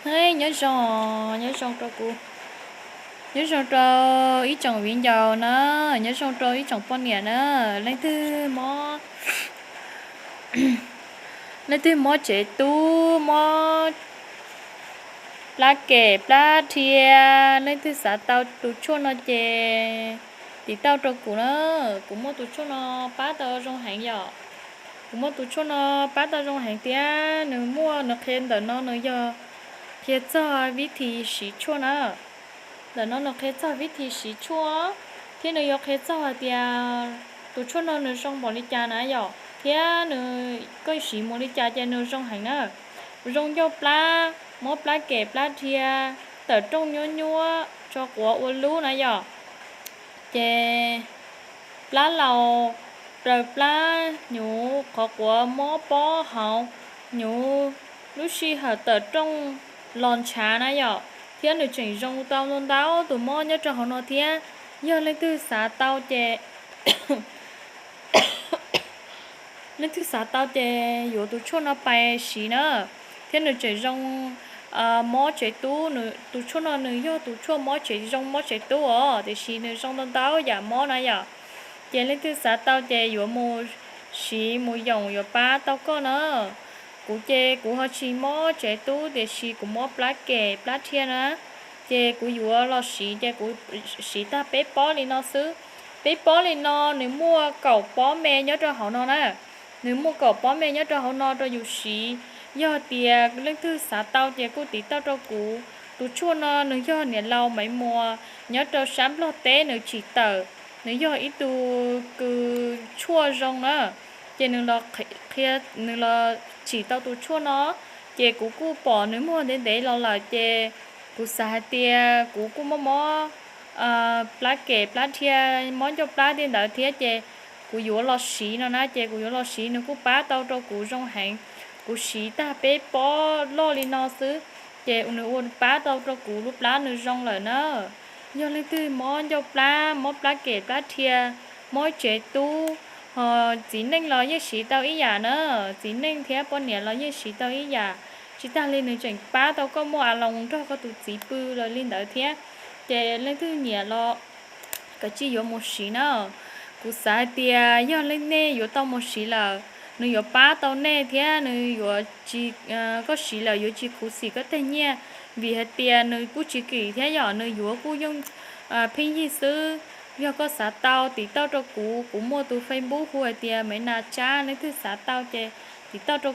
Hej, nyob zoo, nyob zoo rau kuv, nyob zoo rau ib tsoom viv ncaus na, nyob zoo rau ib tsoom poj niam na, leej twg mob, leej twg mob tsev tub, mob plab kem plab rhia, leej twg xav tau tus tshuaj no ces tiv tauj rau kuv na, kuv muaj tus tshuaj no pab tau zoo heev yom. Kuv muaj tus tshuaj no pab tau zoo heev thiab nws muaj, nws qhia ntawm no nws yog qhia txog vib thi siv tshuaj na. Ntawm no nws qhia txog vib thi siv tshuaj, thiab nws yuav qhia txog hais tias tus tshuaj no nws zoo npaum li cas na yom, thiab nws, koj siv mus li cas ces nws zoo heev na. Zoo ncauj plab, mob plab kem plab rhia, tawm rooj nyuab nyuab, tso quav ua lub na yom. Ces plab laus, plaws plab, nyuv qhov quav mob pob hauv, nyuv lub sij hawm tawm rooj los ntshav na yom, thiab nws tseem zoo tau ntau ntau tus mob nyob rau hauv no thiab. Yog leej twg xav tau ces leej twg xav tau ces yuav tus tshuaj no pais siv na, thiab nws tseem zoo mob tsev tub. Tus tshuaj no nws yog tus tshuaj mob tsev, zoo mob tsev tub os, tiam sis nws zoo ntau ntau yam mob na yom. Ces leej twg xav tau ces yuav mus siv mus yoom yuav pab tau koj na. Kuv ces kuv ho tsis mob tsev tub, tiam sis kuv mob plab kem plab rhia na. Ces kuv yuav los siv ces kuv siv tag peb pob li no xwb. Peb pob li no nws muaj kaum pob me nyob rau hauv no na. Nws muaj kaum pob me nyob rau hauv no rau yus siv. Yog tias leej twg xav tau ces kuj tiv tauj rau kuv. Tus tshuaj no nws yog niam laus Maiv Muas nyob rau sab Nplog teb nws tsim tawm. Nws yog ib tug kws tshuaj zoo na, ces nws los qhia, nws los tsim tau tus tshuaj no, ces kuv kuj pom nws muag ntev ntev los lawm ces kuv xav hais tias kuv kuj mob mob plab kem plab rhia, mob ncauj plab tej ntawd thiab ces kuv yuav los siv no na, ces kuv yuav los siv nws kuj pab tau rau kuv zoo heev. Kuv siv tag peb pob loj li no xwb, ces nws ua pab tau rau kuv lub plab nws zoo lawm na. Yog leej twg mob ncauj plab, mob plab kem plab rhia, mob tsev tub, ho txiv neej los yeej siv tau ib yam na. Txiv neej thiab poj niam los yeej siv tau ib yam. Tsis tag li nws tseem pab tau koj muaj a loos nrog koj tus txiv pw los li ntawd thiab. Ces leej twg nyiam los kav tsij yuav mus siv na. Kuv xav hais tias yog leej nej yuav tau mus siv lawm, nws yuav pab tau nej thiab nws yuav tsis, koj siv lawm yuav tsis khuv xim koj tej nyiaj, vim hais tias nws kuj tsis kim thiab yom, nws yuav kuj yooj pheej yig xwb. Yog koj xav tau tiv tauj rau kuv, kuv muaj tus Facebook hu hais tias Maiv Nas Tsab, leej twg xav tau ces tiv tauj rau